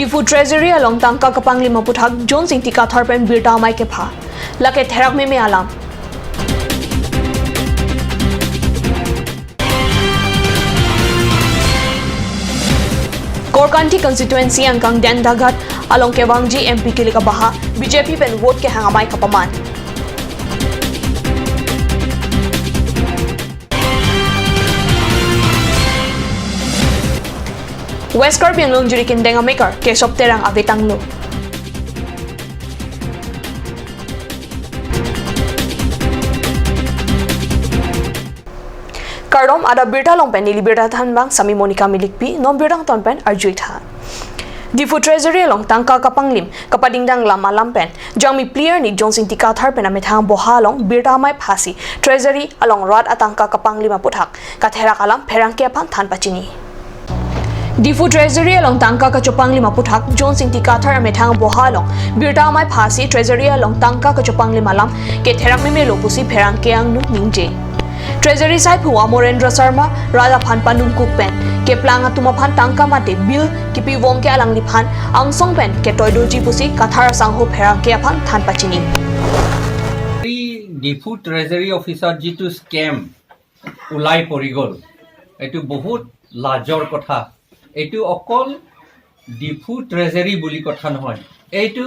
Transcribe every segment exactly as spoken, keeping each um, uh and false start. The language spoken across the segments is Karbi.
Diphu Treasury along tangka kapanglim aputhak Johns Ingti Kathar pen birta amei kepha. Lake therak meme alam. Korkanthi constituency angkang Dentaghat along kevangji M P kilik abaha B J P pen vote kehang amei kapaman. West Karbi Anglong juri kindeng amekar Kesop Terang avetanglo. Kardom, adap birta along pen neli birta thanbang Sami Monica Milikpi, non birta angton pen arjuitha. Diphu Treasury along tangka kapanglim kapadingdang lam alam pen jangmi phli arni Johns Ingti Kathar pen amethang boha along birta amei phasi Treasury along rat atangka kapanglim aputhak katherak alam pherangke aphan than pachini. Diphu Treasury along tangka kachopanglim aputhak Johns Ingti Kathar amethang boha along birta amei phasi Treasury along tangka kachopanglim alam ketherak memelo pusi pherangke angno ningje. Treasury saiphu Amorendra Sharma rat aphan panungkuk pen keplang atum aphan tangka mate bill kipivong ke alangliphan angsong pen ketoi doji pusi Kathar asangho pherangke aphan than pachini. এই ডিফু ট্ৰেজাৰী অফিচত যিটো স্কেম ওলাই পৰি গ'ল, এইটো বহুত লাজৰ কথা। এইটো অকল ডিফু ট্ৰেজাৰী বুলি কথা নহয়, এইটো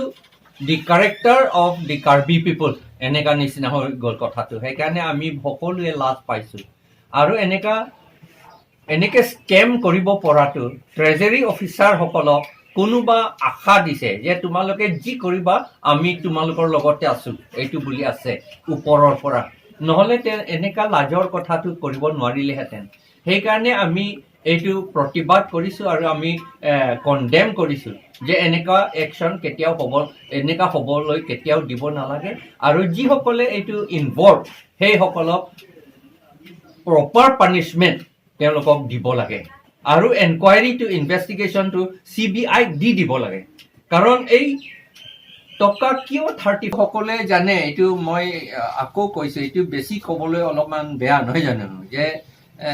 দি কাৰেক্টাৰ অফ দি কাৰ্বি পিপল, এনেকা নিচিনা হৈ গ'ল কথাটো। সেইকাৰণে আমি সকলোৱে লাজ পাইছোঁ। আৰু এনেকা, এনেকে স্কেম কৰিব পৰাটো ট্ৰেজাৰী অফিচাৰসকলক কোনোবা আশা দিছে যে তোমালোকে যি কৰিবা, আমি তোমালোকৰ লগতে আছোঁ, এইটো বুলি আছে ওপৰৰ পৰা। নহ'লে তে-, এনেকা লাজৰ কথাটো কৰিব নোৱাৰিলেহেঁতেন। সেইকাৰণে আমি এইটো প্ৰতিবাদ কৰিছোঁ আৰু আমি, এ, কণ্ডেম কৰিছোঁ যে এনেকুৱা একশ্যন কেতিয়াও হ'ব, এনেকুৱা হ'বলৈ কেতিয়াও দিব নালাগে। আৰু যিসকলে এইটো ইনভল্ভ, সেইসকলক প্ৰপাৰ পানিচমেণ্ট তেওঁলোকক দিব লাগে। আৰু এনকুৱাৰীটো, ইনভেষ্টিগেশ্যনটো চি বি আইক দি দিব লাগে। কাৰণ এই টকা কিয় থাৰ্টি সকলোৱে জানে, এইটো মই, আ, আকৌ কৈছোঁ, এইটো বেছি ক'বলৈ অলপমান বেয়া নহয় জানো? যে, এ,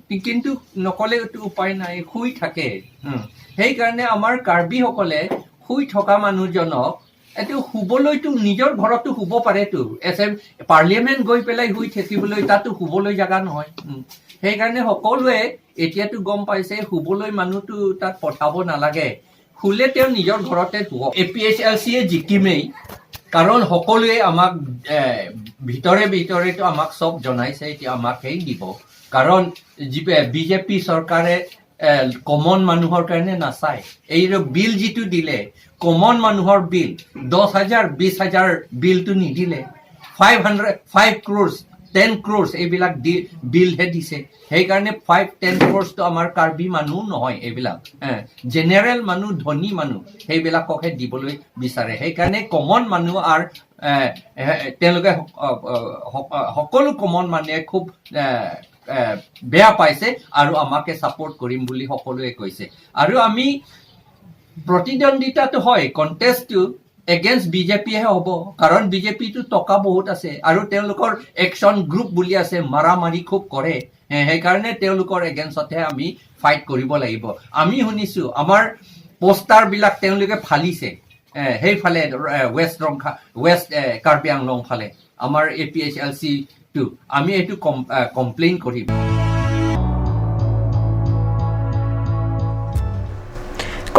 কি-, কিন্তু নক'লে এইটো উপায় নাই, শুই থাকে। উম, সেইকাৰণে আমাৰ কাৰ্বিসকলে শুই থকা মানুহজনক এইটো শুবলৈতো নিজৰ ঘৰতো শুব পাৰেতো। এছেম-, পাৰ্লিয়ামেণ্ট গৈ পেলাই শুই থাকিবলৈ তাতো শুবলৈ জাগা নহয়। উম, সেইকাৰণে সকলোৱে এতিয়াতো গম পাইছে শুবলৈ মানুহতো তাত পঠাব নালাগে। শুলে তেওঁ নিজৰ ঘৰতে শুব। এ পি এইচ এল চিয়ে জিকিমেই, কাৰণ সকলোৱে আমাক, এ, ভিতৰে ভিতৰেতো আমাক চব জনাইছে, এতিয়া আমাক সেই দিব। কাৰণ বি জে পি চৰকাৰে, এ, কমন মানুহৰ কাৰণে নাচায়। এই যে বিল যিটো দিলে, কমন মানুহৰ বিল, দহ হাজাৰ, বিশ হাজাৰ বিলটো নিদিলে। ফাইভ হাণ্ড্ৰেড, ফাইভ ক্ৰ'ৰ্ছ, টেন ক্ৰ'ৰ্ছ এইবিলাক দি, বিলহে দিছে। সেইকাৰণে ফাইভ, টেন ক্ৰ'ৰ্ছটো আমাৰ কাৰ্বি মানুহ নহয় এইবিলাক। এ, জেনেৰেল মানুহ, ধনী মানুহ, সেইবিলাককহে দিবলৈ বিচাৰে। সেইকাৰণে কমন মানুহ আৰু, এ, এ, তেওঁলোকে সক-, অ, অ, সক-, অ, সকলো কমন মানুহে খুব, এ, এ, বেয়া পাইছে আৰু আমাকে ছাপোৰ্ট কৰিম বুলি সকলোৱে কৈছে। আৰু আমি প্ৰতিদ্বন্দ্বিতাটো হয়, কণ্টেষ্টটো এগেইনষ্ট বি জে পিহে হ'ব, কাৰণ বি জে পিটো টকা বহুত আছে আৰু তেওঁলোকৰ একশ্যন গ্ৰুপ বুলি আছে, মাৰামাৰি খুব কৰে। এ, সেইকাৰণে তেওঁলোকৰ এগেইনষ্টতহে আমি ফাইট কৰিব লাগিব। আমি শুনিছোঁ আমাৰ পোষ্টাৰবিলাক তেওঁলোকে ফালিছে, এ, সেইফালে, এ, ৱেষ্ট ৰংখা, ৱেষ্ট, এ, কাৰ্বি আংলং ফালে আমাৰ এ পি এইচ এল চিটো, আমি এইটো কম-, এ, কমপ্লেইন কৰিম।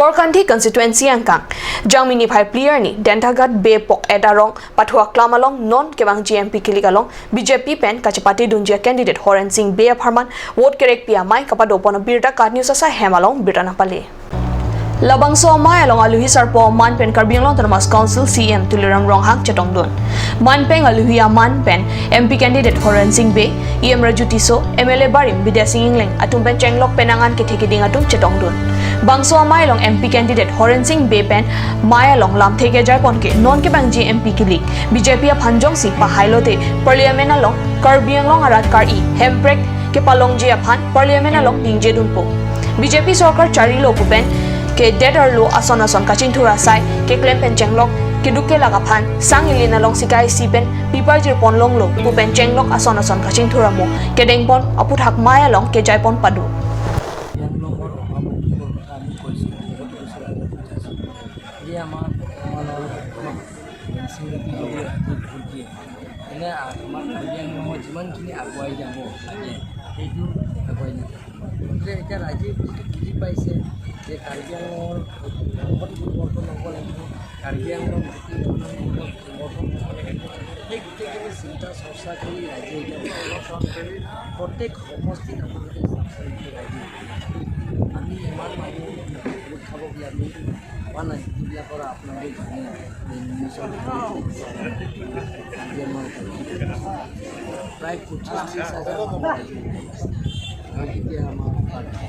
Korkanthi constituency angkang Jangmi niphai phli arni Dentaghat Bey pok-et arong pathu aklam along non kevangji M P kilik along B J P pen kachepatedunji a-candidate Horen Sing Bey apharman vote kerekpi amei kapadopon abirta KAT News asai hem along birta nangpale. Labangso amei along aluhi sarpo aman pen Karbi Anglong Autonomous Council C E M Tuliram Ronghang chetongdun. Man pen aluhi aman pen M P candidate Horen Sing Bey, E M Raju Tisso, M L A barim Bidya Sing Engleng atum pen chenglok penang an kethe keding atum chetongdun. Bangso amei along M P candidate Horen Sing Bey pen mei along lamthe kejaipon ke non kevangji M P kilik B J P aphan jongsi pahailote Parliament along Karbi Anglong arat kar-i hemprek kepalongji aphan Parliament along ningjedunpo. B J P sorkar charilo pu pen kedet arlo ason ason kachingthur asai keklem pen chenglok keduk kelak aphan sang ilin along sikai isi pen pipar jirpon longlo pu pen chenglok ason ason kachingthur amo kedengpon aputhak mei along kejaipon pado. Fencing ready কৰি ৰাইজে ভোট দিয়ে। এনে আমাৰ কাৰ্বি আংলঙত যিমানখিনি আগুৱাই যাব লাগে, সেইটো আগুৱাই নাযায়। গতিকে এতিয়া ৰাইজে বুজি পাইছে যে কাৰ্বি আংলঙৰ সংসদ পৰিৱৰ্তন হ'ব লাগিব, কাৰ্বি আংলং জাতীয় উন্নয়ন মঞ্চত পৰিৱৰ্তন হ'ব লাগিব। সেই গোটেইখিনি চিন্তা চৰ্চা কৰি ৰাইজে এতিয়া প্ৰত্যেক সমষ্টিত আপোনালোকে চাওক, ৰাইজে আমি ইমান মানুহ গোট খাব বুলি আমি ভবা নাই। যিবিলাকৰ আপোনালোকে জানে, এই নিউজৰ ভিডিঅ' চাই, কাৰ্বি আংলঙৰ প্ৰায় পঁচিছ ত্ৰিছ হাজাৰ মানুহ আহিছে। আৰু এতিয়া আমাৰ পাৰ্টি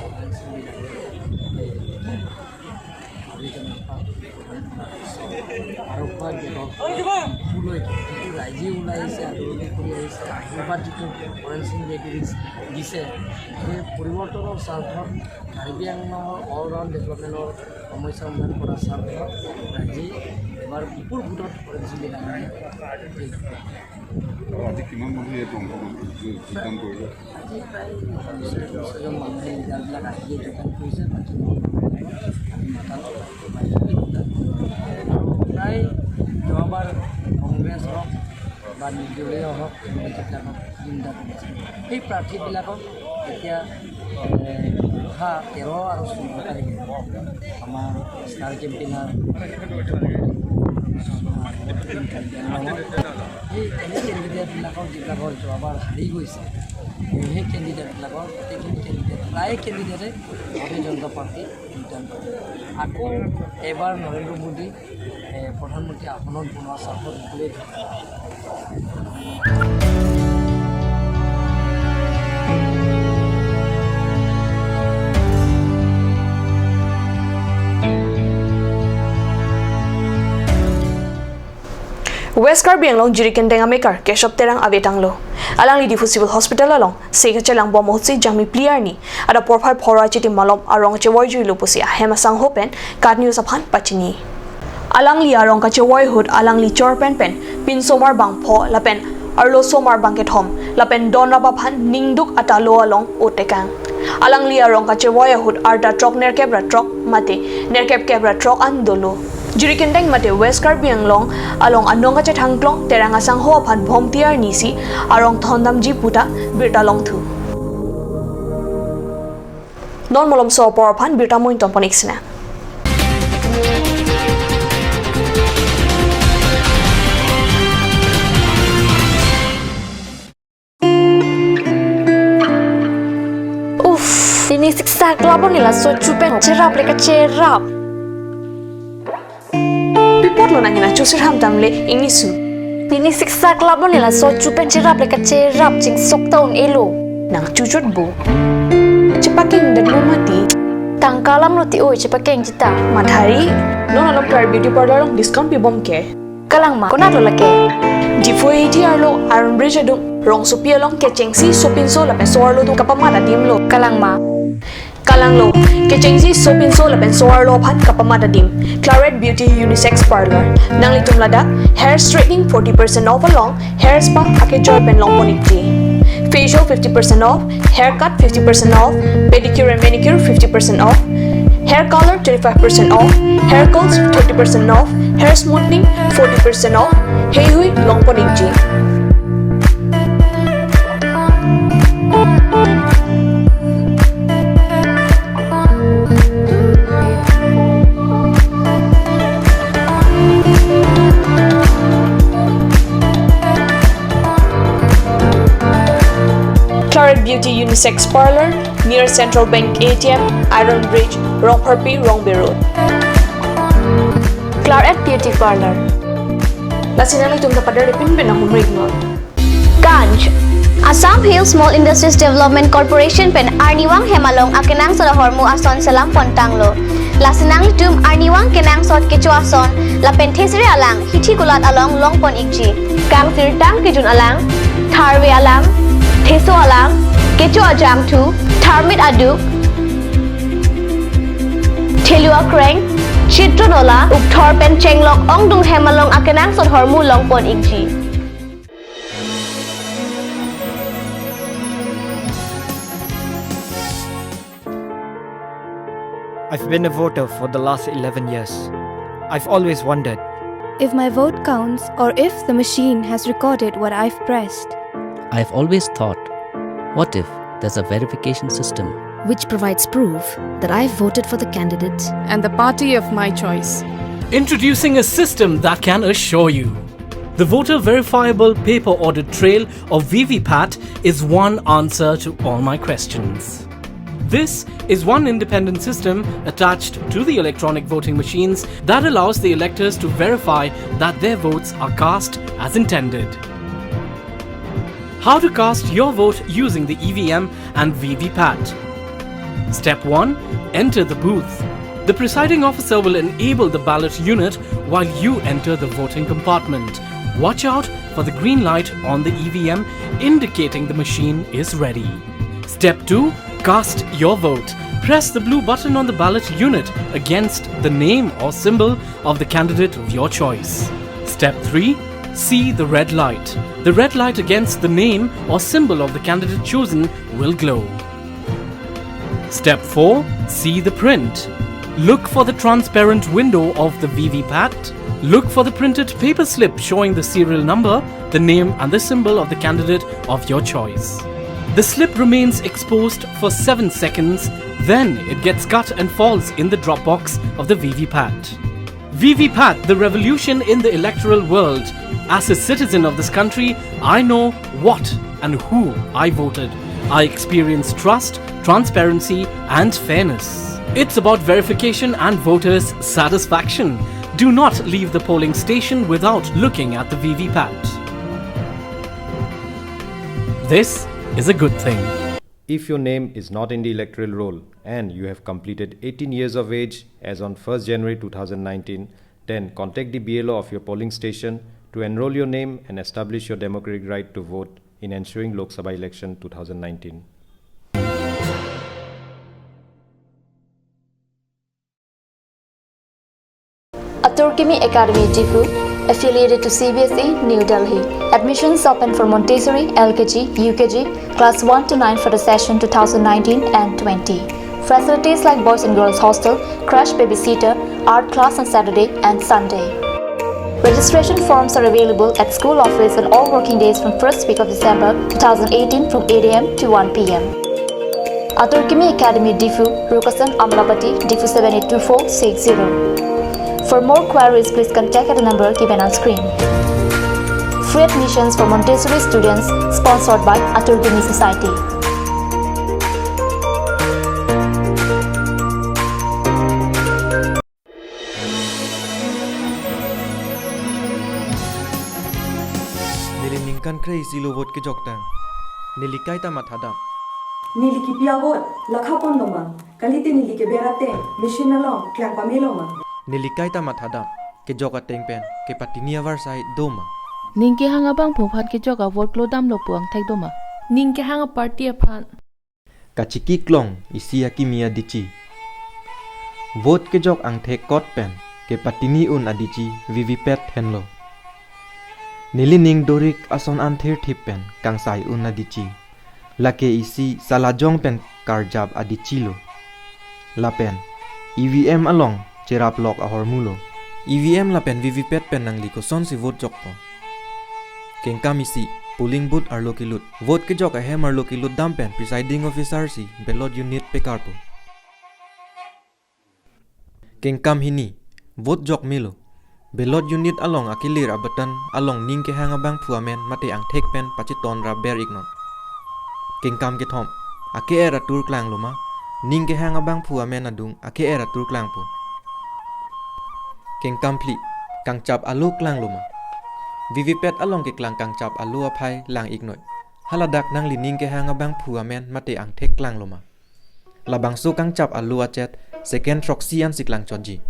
আৰু খোৱা গেটত ফুল হৈ যিটো ৰাইজে ওলাই আহিছে, আদৰণি কৰি আহিছে, আশীৰ্বাদ যিটো হৰেণ সিং বেগীয়ে দিছে, সেই পৰিৱৰ্তনৰ স্বাৰ্থত, কাৰ্বি আংলঙৰ অল ৰাউণ্ড ডেভেলপমেণ্টৰ সমস্যা সমাধান কৰাৰ স্বাৰ্থত ৰাইজে এবাৰ বিপুল ভোটত হৰেণ সিং বেগীক আৰু আজি কিমান মানুহে ইয়াত অংশগ্ৰহণ কৰিছে, যোগদান কৰিছে? আজি প্ৰায় পঞ্চাশ জন মানুহে লিডাৰবিলাক আহিয়ে যোগদান কৰিছে। বাকী আমি মাতাল আৰু প্ৰায় যোৱাবাৰ কংগ্ৰেছ হওক বা নিৰ্দলীয় হওক, যিবিলাক হওক, চিন্তা কৰিছে। সেই প্ৰাৰ্থীবিলাকক এতিয়া, এ, অহা তেৰ আৰু চৈধ্য তাৰিখে আমাৰ ষ্টাৰ কেম্পেইনাৰ সেই এনে কেণ্ডিডেটবিলাকৰ যিবিলাকৰ যোৱাবাৰ হাৰি গৈছে, সেই কেণ্ডিডেটবিলাকৰ গোটেইখিনি কেণ্ডিডেট, প্ৰায় কেণ্ডিডেটে ভাৰতীয় জনতা পাৰ্টি যোগদান কৰে। আকৌ এবাৰ নৰেন্দ্ৰ মোদী, এ, প্ৰধানমন্ত্ৰী আসনত বনোৱাৰ স্বাৰ্থত সকলোৱে West Karbi Anglong Jirikindeng amekar Keshab Terang avetanglo. Alangli Diphu Civil Hospital along seka chelangbom ahutsi jangmi phli arni adap porphai pharo achiti malom arong chevoijuilo pusi ahem asangho pen KAT News aphan pachini. Alangli arong kachevoi ahut alangli chor penpen pinsomar bangpho lapen arloso mar bangkethom lapen donrap aphan ningduk atalo along otekang. Alangli arong kachevoi ahut arta throk nerkep ra throk mate nerkep kep ra throk an dolo. Jirikindeng mate West Karbi Anglong along anong kachethangklong Terang asangho aphan Bhomti arnisi arong thondamji puta birta longthu. Non malomso apor aphan birta moin tonpon ik sina. Uff, pini siksak labon nila so chupen cherap le kacherap. Pipotlo nang hena chusir ham tamle ingnisu. Pini siksak labon nila so chupen cherap le kacherap chingsok ta un-elo. Nang chuchut bo. Chepakeng detlo mati. Tangka alamlo ti oi chepakeng chita. Mathari. Non alom Claret Beauty Parlour along discount pibom ke. Kalang ma, konatlo lake? Diphu A T arlo Iron Bridge adung, rongsopi along kechengsi sopinso lapen so-arlo atum kapamat adimlo. Kalang ma? Kalanglo, kechengsi sopinso lapen so-arlo aphan kapamat adim. Claret Beauty Unisex Parlour. Nanglitum ladak hair straightening forty percent off along hair spa akejoi pen longpon ikji. Facial fifty percent off, haircut fifty percent off, pedicure and manicure fifty percent off, hair color twenty-five percent off, hair curls thirty percent off, hair smoothing forty percent off, heihui longpon ikji. Claret Beauty Unisex Parlour, near Central Bank A T M, Iron Bridge, Rongpharpi, Rongbe Road. Claret Beauty Parlour. Lasi nanglitum ta pader pinpin ahumrik non. Ganj. Assam Hill Small Industries Development Corporation pen arnivang hem along akenangsot ahormu ason selam pontanglo. Lasi nanglitum arnivang kenangsot kecho ason lapen thesere alang hithi kulat along longpon ikji. Kangsirtang kejun alang, tharve alang, theso alang, kecho ajangthu, tharmit aduk, thelu akreng, chitron ola, ukthor pen chenglok ongdung hem along akenangsot ahormu longpon ikji. I've been a voter for the last eleven years. I've always wondered if my vote counts or if the machine has recorded what I've pressed. I've always thought, what if there's a verification system which provides proof that I've voted for the candidate and the party of my choice? Introducing a system that can assure you the voter verifiable paper audit trail, or V V PAT, is one answer to all my questions. This is one independent system attached to the electronic voting machines that allows the electors to verify that their votes are cast as intended. How to cast your vote using the E V M and V V PAT. Step one, enter the booth. The presiding officer will enable the ballot unit while you enter the voting compartment. Watch out for the green light on the E V M indicating the machine is ready. Step two, cast your vote. Press the blue button on the ballot unit against the name or symbol of the candidate of your choice. Step three, see the red light. The red light against the name or symbol of the candidate chosen will glow. Step four, see the print. Look for the transparent window of the V V PAT. Look for the printed paper slip showing the serial number, the name and the symbol of the candidate of your choice. The slip remains exposed for seven seconds, then it gets cut and falls in the drop box of the V V PAT. V V PAT, the revolution in the electoral world. As a citizen of this country, I know what and who I voted. I experience trust, transparency, and fairness. It's about verification and voters' satisfaction. Do not leave the polling station without looking at the V V PAT. This is a good thing. If your name is not in the electoral roll and you have completed eighteen years of age as on first January two thousand nineteen, then contact the B L O of your polling station to enroll your name and establish your democratic right to vote in ensuing Lok Sabha election two thousand nineteen. Atur Kimi Academy Diphu, affiliated to C B S E, New Delhi. Admissions open for Montessori, L K G, U K G, class one to nine for the session two thousand nineteen and twenty. Facilities like boys and girls hostel, crash babysitter, art class on Saturday and Sunday. Registration forms are available at school office on all working days from first week of December two thousand eighteen from eight A M to one P M. Atur Kimi Academy Diphu, Rokasan Amlapatti, Diphu seven eight two four six zero. For more queries, please contact at the number given on screen. Free admissions for Montessori students, sponsored by Atur Kimi Society. Neli ningkan kre-isi lo vote kejok tang. Neli kaita mathadam. Neli kipi a-vote lakha pon doma. Kalite neli keber ateng machine along klang pame loma. Neli kaita mathadam. Kejok ateng pen kepatini avarsai doma. Ning kehang abangphu aphan kejok a-vote klodamlo pu angthek doma. Ning kehang a-party aphan. Kachiki klong isi akimi adichi. Vote kejok angthek kot pen kepatini un adichi V V PAT henlo. Nelining dorik ason an thirthip pen kangsai un adichi. Lake isi salajong pen karjap adichi lo. Lapen E V M along cherap lok ahormu lo. E V M lapen V V PAT pen nangli kosonsi vote jokpo? Kengkam isi, polling booth arlo kelut. Vote kejok ahem arlo kelut dam pen presiding officer si ballot unit pekarpo. Kengkam hini, vote jok melo. Ballot unit along akelir a-button along ning kehang abangphu amen mate angthek pen pacheton rap ber iknon. Kengkam kethom, ake-er atur klanglo ma, ning kehang abangphu amen adung ake-er atur klangpo. Kengkam phli, kangchap alo klanglo ma. V V PAT along keklang kangchap alo aphai lang iknoi. Haladak nanglining kehang abangphu amen mate angthek klanglo ma. Labangso kangchap alo achet second throksi ansi klangchotji.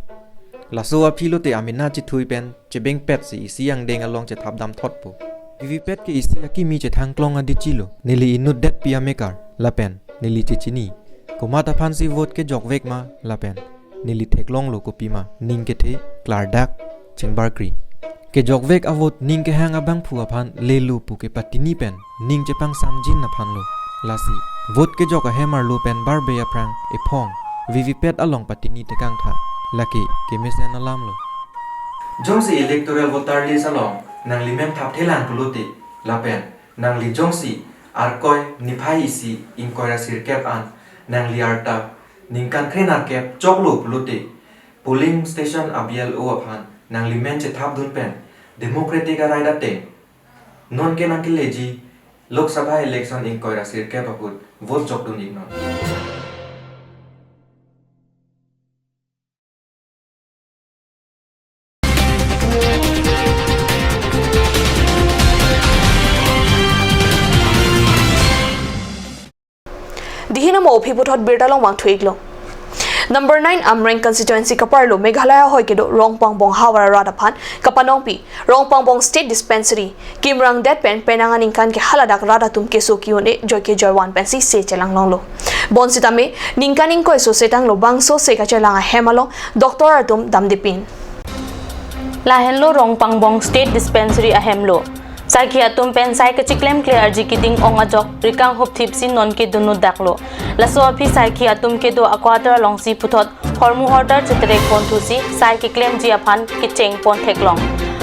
Laso aphi lote amena chethui pen chebengpet si isi angdeng along chethap damthotpo. V V PAT ke isi akimi chethang klong adichi lo. Neli inutdetpi amekar lapen neli chechini. Komat aphansi vote kejokvek ma lapen neli theklonglo kopima ning kethe, klardak, chingbarkri. Kejokvek a-vote ning kehang abangphu aphan lelo pu kepatini pen ning chepangsamjin aphanlo. Lasi vote kejok ahem arlo pen barbe aphrang ephong V V PAT along patini tekangtha. Lake kemesen alamlo. Jongsi electoral voter list along nanglimen thapthelang pulote lapen nangli jongsi Arkoi niphai isi ingkoi ra sirkep an nangli arta ningkan kre nerkep choklo pulote polling station a-B L O aphan nanglimen chethapdun pen democratic a-right ateng nonke nangkeleji Lok Sabha election ingkoi ra sirkep ahut vote chokdun iknon. Dihin amo aphi puthot birta longvang thu-iklo. Number nine Amreng constituency kaparlo Meghalaya hoi kedo Rongpangbong havar arat aphan kapanongpi Rongpangbong State Dispensary kimrang det pen penang aningkan ke haladak rat atum keso ki-un-e joike joivan pensi se chelang longlo. Bonsitame ningkan ingkoi so setanglo bangso se kachelang ahem along doctor atum damdepin. Lahenlo Rongpangbong State Dispensary ahemlo. Saikhi atum pen sai kachiklemkle arji keding ong ajok rikang hupthipsi nonke dunut daklo. Laso aphi saikhi atum kedo a-quarter alongsi puthot hormu hortar cheterek ponthusi sai keklemji aphan kecheng pontheklong.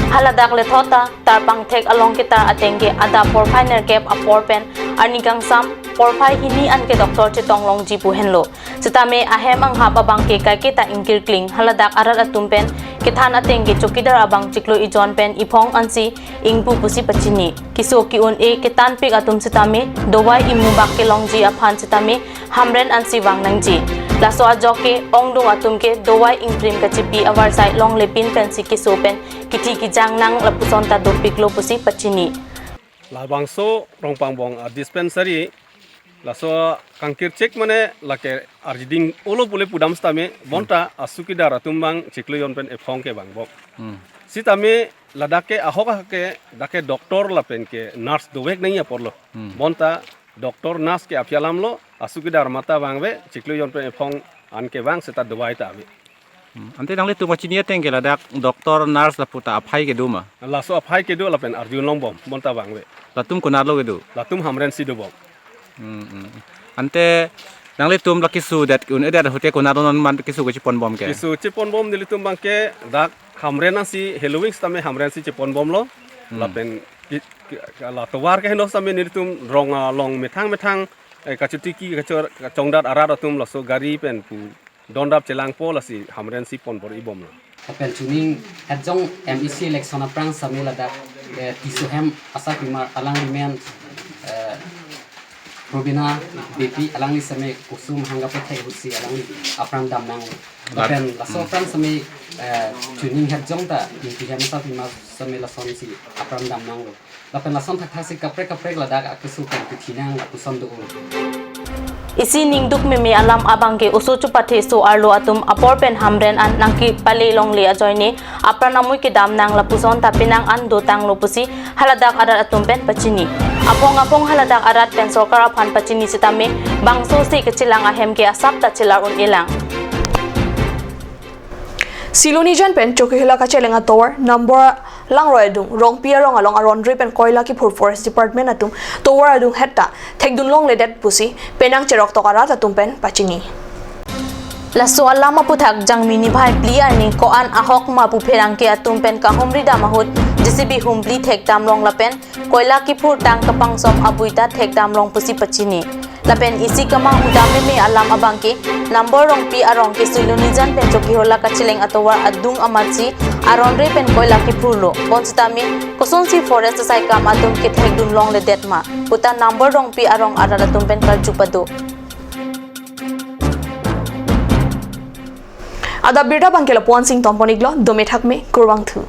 Haladak lethot ta tarpangthek along ketar ateng ke adap porphai nerkep apor pen arni kangsam porphai hini anke doctor chetonglongji pu henlo. Sitame ahem anghap abangke kaiketa ingkirkling, haladak arat atum pen kethan ateng ke chowkidar abang chiklo ejon pen iphong ansi ingpu pusi pachini. Keso ki-un-e ketanpik atum sitame dawai imubak kelongji aphan sitame hamren ansi vang nangji. Laso ajok ke ongdung atum ke dawai ingprim kachipi avarsai longlepin pensi keso pen kithi kijang nang lapuson ta dopiklo pusi pachini. Labangso Rongpangbong a-dispensary laso kangkirchek mane lake arjiding olo pule pudam sitame bonta a-chowkidar atum abang chiklo ejon pen ephong ke vangbom. Hmm. Sitame ladak ke ahok ahok ke dak ke doctor lapen ke nurse dovek nangji aporlo. Hmm. Bonta doctor nurse ke aphi alamlo, a-chowkidar mata vangve, chiklo ejon pen ephong anke vang seta dawai ta ave. Hmm. Ante nanglitum kachini ateng ke ladak doctor, nurse lapu ta aphai kedo ma? Laso aphai kedo lapen arjulongbom, bonta vangve. Latum konatlo kedo? Latum hamren si dobom. Hmm, hmm. Ante nanglitum la keso det un-edet ahut ke konatlo non man keso kecheponbom ke? Keso cheponbom nelitum abangke dak hamren ansi heloving sitame hamren si cheponbomlo. Hmm. Lapen ki, ki, la tovar ke heno sitame nelitum rong along methang methang, eh, kachotiki kachor kachongdat arat atum laso gari pen pu dondap chelangpo lasi hamren si ponbor-ibomlo. Lapen chuning hetjong M A C election aphrang sitame ladak, eh, Tisso hem asapimar alangli men, eh, Robina Beypi alangli sitame kusum hangga pethek ahutsi alangli apran damnang. Lat- Lapen laso Hmm. aphrang sitame, eh, chuning hetjong ta Tisso hem asapimar sitame lasonsi apran damnanglo. Lapen lason thakthak si kaprek kaprek ladak akeso pen kethinang lapuson do-o. Isi ningduk meme alam abangke oso chupathe so-arlo atum apor pen hamren an nangkepale longle ajoine apran amui kedam nang lapuson ta penang an dotanglo pusi haladak arat atum pen pachini. Aphong aphong haladak arat pen sorkar aphan pachini sitame bangso se kachelang ahem ke asap ta chelar un-elang. Silonijan pen Chokihola kacheleng atovar number langroi adung Rongpi arong along aron ri pen koila kiphur Forest Department atum tovar adung hetta thekdun longledet pusi penang cheroktok arat atum pen pachini. Laso alam aputhak Jangmi niphai phli arni ko-an ahok ma pu pherangke atum pen kahumri dam ahut J C B humphli thekdam long lapen koila kiphur tang kapangsom abui ta thekdam long pusi pachini. Lapen isi kemang hudam meme alam abangke number Rongpi arong ke Silonijan pen Chokihola kacheleng atovar adung amatsi aron ri pen koila kiphurlo. Bonsitame kosonsi forest asai kam atum kethekdun longledet ma puta number Rongpi arong arat atum pen karju pado. Adap birta abangke lapu-an si ingtonpon-iklo, dome thakme, kurvangthu.